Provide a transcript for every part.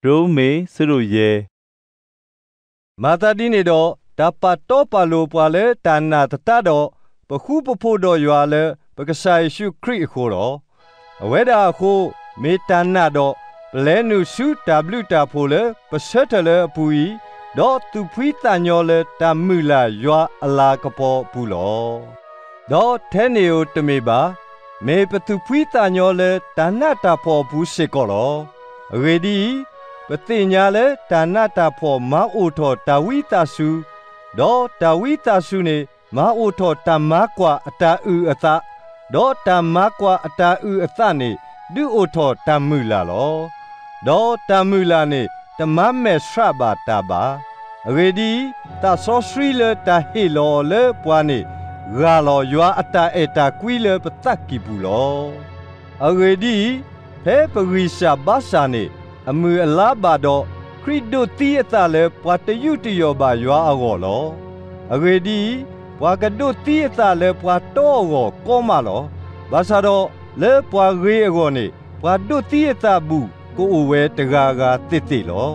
ရိမ့ၤ ဆၢဒိၣ်ယဲၢ်. မၤသးဒ်န့ၣ်ဒီး, တၢ်ပာ်တီပာ်လိၤပှၤလၢတၢ်နာ်သတးဒီး, ပဃူပဖိးဒီးယွၤလၢ ပကစၢ်ယ့ၣ်ၡူးခရံာ်အဃိလီၤ. အဝဲဒၣ်အဃိ, မ့ၢ်တၢ်နာ်ဒီး, ပလဲၤနုာ်ဆူတၢ်ဘျုးတၢ်ဖှိၣ်လၢပဆၢထၢၣ်လၢအပူၤအံၤ, ဒီးသူၣ်ဖှံသးညီလၢတၢ်မုၢ်လၢ်ယွၤအလၤကပီၤအပူၤလီၤ. ဒီးထဲန့ၣ်ဧိၤတမ့ၢ်ဘၣ်, မ့ၢ်ပသူၣ်ဖှံသးညီလၢတၢ်နးတၢ်ဖှီၣ်အပူၤစ့ၢ်ကီးလီၤ. အဂ့ၢ်ဒ်အံၤ, ပသ့ၣ်ညါလၢတၢ်နးတၢ်ဖှီၣ်မၤအိၣ်ထီၣ်တၢ်ဝံသးစူၤ, ဒီးတၢ်ဝံသးစူၤန့ၣ် မၤအိၣ်ထီၣ်တၢ်မၤကွၢ်အတၢ်အုၣ်အသး, ဒီးတၢ်မၤကွၢ်အတၢ်အုၣ်အသးန့ၣ် ဒုးအိၣ်ထီၣ်တၢ်မုၢ်လၢ်လီၤ. ဒီးတၢ်မုၢ်လၢ်န့ၣ် တမၤမဲာ်ဆှးဘၣ်တၢ်ဘၣ်. အဂ့ၢ်ဒ်အံၤ, သးစီဆှံလၢတၢ်ဟ့ၣ်လီၤအီၤလၢပှၤန့ၣ် ဂၢ်လီၤယွၤအတၢ်အဲၣ်တၢ်ကွံလၢပသးကံၢ်ပူၤလီၤ. အဂ့ၢ်ဒ်အံၤ, ဖဲပဂံၢ်စၢ်ဘါစၢ်န့ၣ် အမုၢ်အလါဘၣ်ဒီး, ခရံာ်ဒိးသံအသးလၢပှၤတယူးတယီၣ်ဘၣ်ယွၤအဂီၢ်လီၤ. အဂ့ၢ်ဒ်အံၤ, ပှၤကဒိးသံအသးလၢပှၤတီအဂီၢ်ကီမးလီၤ. ဘၣ်ဆၣ်ဒီးလၢပှၤဂ့ၤအဂီၢ်န့ၣ် ပှၤဒိးသံအသးဘူးကအိၣ်ဝဲတဂၤဂၤသ့ၣ်သ့ၣ်လီၤ.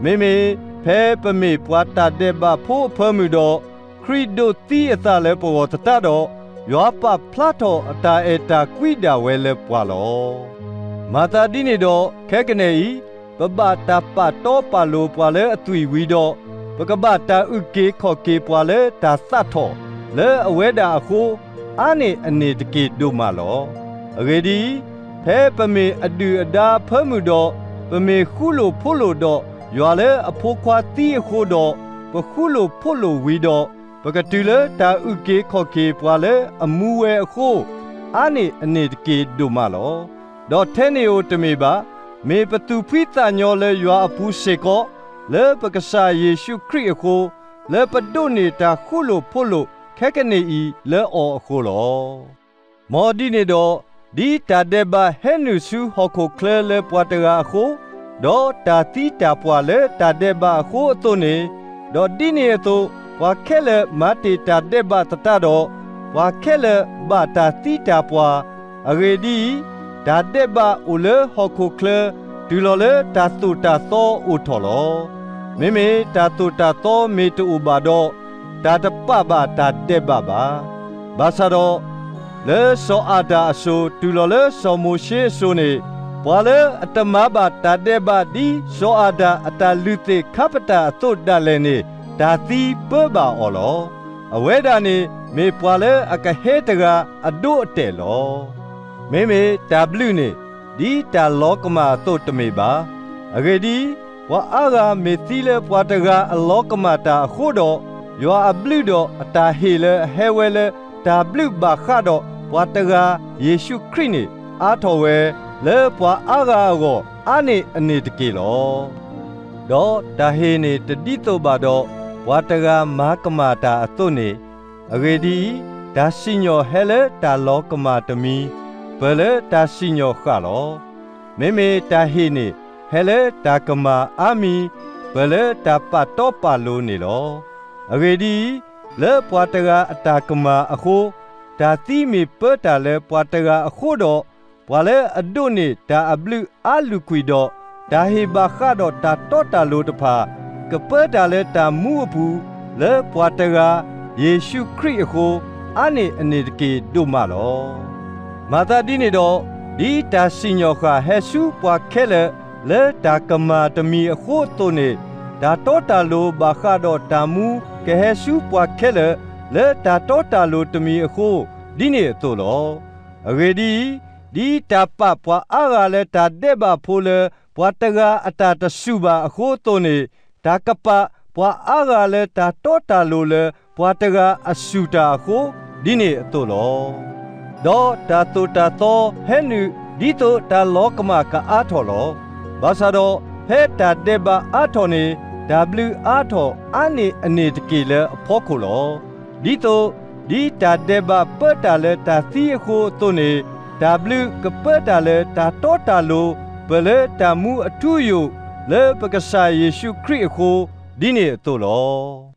မ့မ့ၢ်ဖဲပမ့ၢ်ပှၤတၢ်ဒဲးဘးဖိအဖၢမုၢ်ဒီး, ခရံာ်ဒိးသံအသးလၢပဂီၢ်သတးဒီး, ယွၤပာ်ဖျါထီၣ်အတၢ်အဲၣ်တၢ်ကွံဒၣ်ဝဲလၢပှၤလီၤ. မၤသးဒ်န့ၣ်ဒီး, ခဲကနံၣ်အံၤ, ပဘၣ်တၢ်ပာ်တီပာ်လိၤပှၤလၢအသွံၣ်ဝံၤဒီး, ပကဘၣ်တၢ်အုၣ်က့ၤခီၣ်က့ၤပှၤလၢတၢ်သးထီၣ်, လၢအဝဲဒၣ်အဃိ, အါန့ၢ်အန့ၣ်တက့ၢ်ဒိၣ်မးလီၤ. အဂ့ၢ်ဒ်အံၤ, ဖဲပမ့ၢ်အဒုၣ်အဒါအဖၢမုၢ်ဒီး, ပမ့ၢ်ဃူလိာ်ဖိးလိာ်ဒီးယွၤလၢအဖိခွါသံအဃိဒီး, ပဃူလိာ်ဖိးလိာ်ဝံၤဒီး, ပကတုၤလၢတၢ်အုၣ်က့ၤခီၣ်က့ၤပှၤလၢအမူဝဲအဃိ, အါန့ၢ်အန့ၣ်တက့ၢ်ဒိၣ်မးလီၤ. ဒီးထဲန့ၣ်ဧိၤတမ့ၢ်ဘၣ်, မ့ၢ်ပသူၣ်ဖှံသးညီလၢယွၤအပူၤစ့ၢ်ကီး, လၢပကစၢ်ယ့ၣ်ၡူးခရံာ်အဃိ, လၢပဒိးန့ၢ်တၢ်ဃူလိာ်ဖိးလိာ်ခဲကနံၣ်အံၤလၢအီၤအဃိလီၤ. မ်ဒ်န့ၣ်ဒီး, ဒ်တၢ်ဒဲးဘးဟဲနုာ်ဆူဟီၣ်ခိၣ်ချၢလၢပှၤတဂၤအဃိ, ဒီးတၢ်သံတၢ်ပှၢ်လၢတၢ်ဒဲးဘးအဃိအသိးန့ၣ်, ဒီးဒ်န့ၣ်အသိး, ပှၤခဲလၢာ်မၤတ့ၢ်တၢ်ဒဲးဘးသတးဒီး, ပှၤခဲလၢာ်ဘၣ်တၢ်သံတၢ်ပှၢ်, အဂ့ၢ်ဒ်အံၤ, တၢ်ဒဲးဘးအိၣ်လၢဟီၣ်ခိၣ်ချၢ, တုၤလီၤလၢတၢ်သိၣ်တၢ်သီအိၣ်ထီၣ်လီၤ. မ့မ့ၢ်တၢ်သိၣ်တၢ်သီမ့ၢ်တအိၣ်ဘၣ်ဒီး, တၢ်တပာ်ဘၣ်တၢ်ဒဲးဘးဘၣ်. ဘၣ်ဆၣ်ဒီး, လၢစီၤအၤဒၣ်အစိၤတုၤလီၤလၢစီၤမိၤၡ့အစိၤန့ၣ်, ပှၤလၢအတမၤဘၣ်တၢ်ဒဲးဘးဒ်စီၤအၤဒၣ်အတၢ်လုၢ်သ့ၣ်ခါပတာ်အသိးဒၣ်လဲာ်န့ၣ်, တၢ်သံပၢဘၣ်အီၤလီၤ. အဝဲဒၣ်န့ၣ်မ့ၢ်ပှၤလၢအကဟဲတဂၤအဒိအတဲာ်လီၤ. မ့မ့ၢ်တၢ်ဘျုးန့ၣ်, ဒ်တၢ်လီၤကမၣ်အသိးတမ့ၢ်ဘၣ်. အဂ့ၢ်ဒ်အံၤ, ပှၤအါဂၤမ့ၢ်သံလၢပှၤတဂၤအလီၤကမၣ်တၢ်အဃိဒီး, ယွၤအဘျုးဒီးအတၢ်ဟ့ၣ်လၢအဟဲဝဲလၢတၢ်ဘျုးဘၣ်ဃးဒီးပှၤတဂၤ ယ့ၣ်ၡူးခရံာ်န့ၣ် အါထီၣ်ဝဲလၢပှၤအါဂၤအဂီၢ် အါန့ၢ်အန့ၣ်တက့ၢ်လီၤ. ဒီးတၢ်ဟ့ၣ်န့ၣ်တဒ်သိးဘၣ်ဒီး ပှၤတဂၤမၤကမၣ်တၢ်အသိးန့ၣ်, အဂ့ၢ်ဒ်အံၤ, တၢ်စံၣ်ညီၣ်ဟဲလၢတၢ်လီၤကမၣ်တမံၤ, ပၢၢ်လၢတၢ်စံၣ်ညီၣ်ဃၣ်လီၤ. မ့မ့ၢ်တၢ်ဟ့ၣ်န့ၣ် ဟဲလၢတၢ်ကမၣ်အါမံၤ, ပၢၢ်လၢတၢ်ပာ်တီပာ်လိၤန့ၣ်လီၤ. အဂ့ၢ်ဒ်အံၤ, လၢပှၤတဂၤအတၢ်ကမၣ်အဃိ, တၢ်သံမ့ၢ်ပၢတၢ်လၢပှၤတဂၤအဃိဒီး, ပှၤလၢအဒိးန့ၢ်တၢ်အဘျုးအါလုၢ်ကွံာ်ဒီး, တၢ်ဟ့ၣ်ဘၣ်ဃးဒီးတၢ်တီတၢ်လိၤတဖၣ်, ကပၢတၢ်လၢတၢ်မူအပူၤ, လၢပှၤတဂၤ ယ့ၣ်ၡူးခရံာ်အဃိ, အါန့ၢ်အန့ၣ်တက့ၢ်ဒိၣ်မးလီၤ. မၤသးဒ်န့ၣ်ဒီး, ဒ်တၢ်စံၣ်ညီၣ်ဃၣ်ဟဲဆူပှၤခဲလၢာ်လၢတၢ်ကမၣ်တမံၤအဃိအသိးန့ၣ်, တၢ်တီတၢ်လိၤဘၣ်ဃးဒီးတၢ်မူကဟဲဆူပှၤခဲလၢာ်လၢတၢ်တီတၢ်လိၤတမံၤအဃိ, ဒ်န့ၣ်အသိးလီၤ. အဂ့ၢ်ဒ်အံၤ, ဒ်တၢ်ပာ်ပှၤအါဂၤလၢတၢ်ဒဲးဘးဖိလၢပှၤတဂၤအတၢ်တစူၢ်ဘၣ်အဃိအသိးန့ၣ်, တၢ်ကပာ်ပှၤအါဂၤလၢတၢ်တီတၢ်လိၤလၢပှၤတဂၤအစူၢ်တၢ်အဃိ, ဒ်န့ၣ်အသိးလီၤ. ဒီးတၢ်သိၣ်တၢ်သီဟဲနုာ်ဒ်သိးတၢ်လီၤကမၣ်ကအါထီၣ်လီၤ. ဘၣ်ဆၣ်ဒီး, ဖဲတၢ်ဒဲးဘးအါထီၣ်န့ၣ်, တၢ်ဘျုးအါထီၣ်အါန့ၢ်အန့ၣ်တက့ၢ်လၢအဖီခိၣ်လီၤ. ဒ်သိး, ဒ်တၢ်ဒဲးဘးပၢတၢ်လၢတၢ်သံအဃိအသိးန့ၣ်, တၢ်ဘျုးကပၢတၢ်လၢတၢ်တီတၢ်လိၤ ပၢၢ်လၢတၢ်မူအထူအယိာ်လၢပကစၢ်ယ့ၣ်ၡူးခရံာ်အဃိ, ဒ်န့ၣ်အသိးလီၤ.